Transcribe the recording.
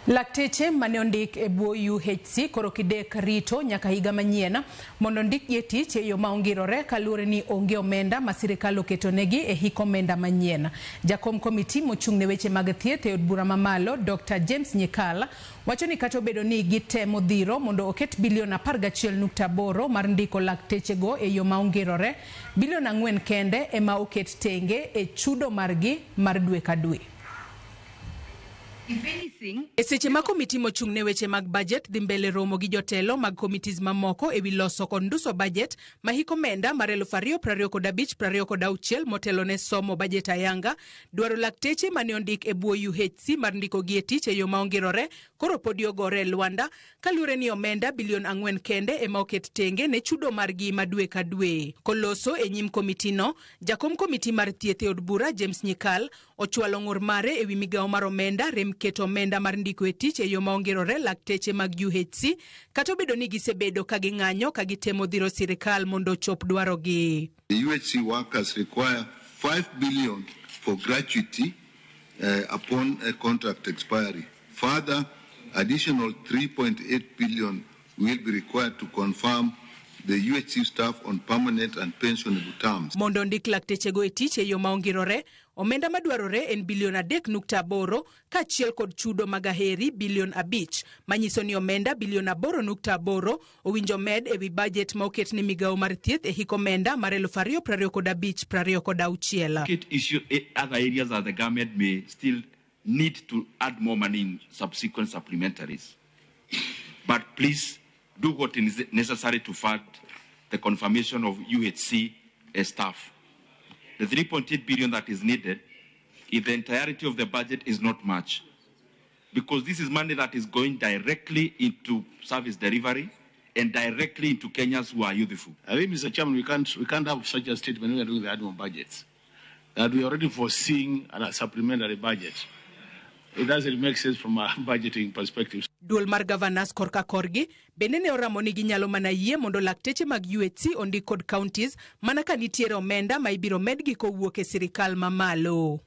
Lakteche mane ondik e bwo UHC koro kidek rito nyaka higa manyien mondo ondikgi e tich e yo ma ongirore kaluwore ni onge omenda ma sirikal oketonegi e hik omenda manyien. Jakom komiti mochung' ne weche mag thieth e od bura mamalo Dr. James Nyikal wacho ni kata obedo ni gitemo dhiro mondo oket bilion 11.8 mar ndiko laktechego e yo ma ongirore, bilion 4 kende ema oket tenge e chudo margi mar dwe ka dwe. E seche ma komiti mochung' ne weche mag bajet dhi mbele romo gi jotelo mag komitis mamoko e wi loso kod nduso bajet ma hik omenda mar 2025-2026 motelo ne somo bajet ayanga, dwaro lakteche mane ondik e bwo UHC mar ndikogi e tich e yo ma ongirore koro podi ogore e lwanda kaluwore ni omenda bilion 4 kende ema oket tenge ne chudo margi ma dwe ka dwe. Koloso e nyim komitino, jakom komiti mar thieth e od bura James Nyikal ochwalo ng'ur mare ewi migawo mar omenda rem keto omenda mar ndiko e tich e yo ma ongirore lakteche mag UHC kata obedo ni gisebedo ka ging'anyo ka gitemo dhiro sirikal mondo ochop dwarogi. The UHC workers require 5 billion for gratuity upon a contract expiry. Further, additional 3.8 billion will be required to confirm the UHC staff on permanent and pensionable terms. Mondo ondik laktechego e tich e yo ma ongirore, omenda madwarore en bilion 3.8 kaachiel kod chudo mag aheri bilion 5, manyiso ni omenda bilion 8.8 owinjo med ewi bajet ma oket ne migawo mar thieth e hik omenda mar 2025-2026. It issue other areas that the government may still need to add more money in subsequent supplementaries. But please do what is necessary to fund the confirmation of UHC staff. The 3.8 billion that is needed, if the entirety of the budget is not much, because this is money that is going directly into service delivery and directly into Kenyans who are youthful. I think, Mr. Chairman, we can't have such a statement when we are doing the annual budgets, that we are already foreseeing a supplementary budget. It doesn't make sense from a budgeting perspective. Duol mar governors korka korgi bende ne oramo ni ginyalo mana yie mondo lakteche mag UHC ondik kod counties mana ka nitiere omenda ma ibiro medgi kowuok e sirikal mamalo.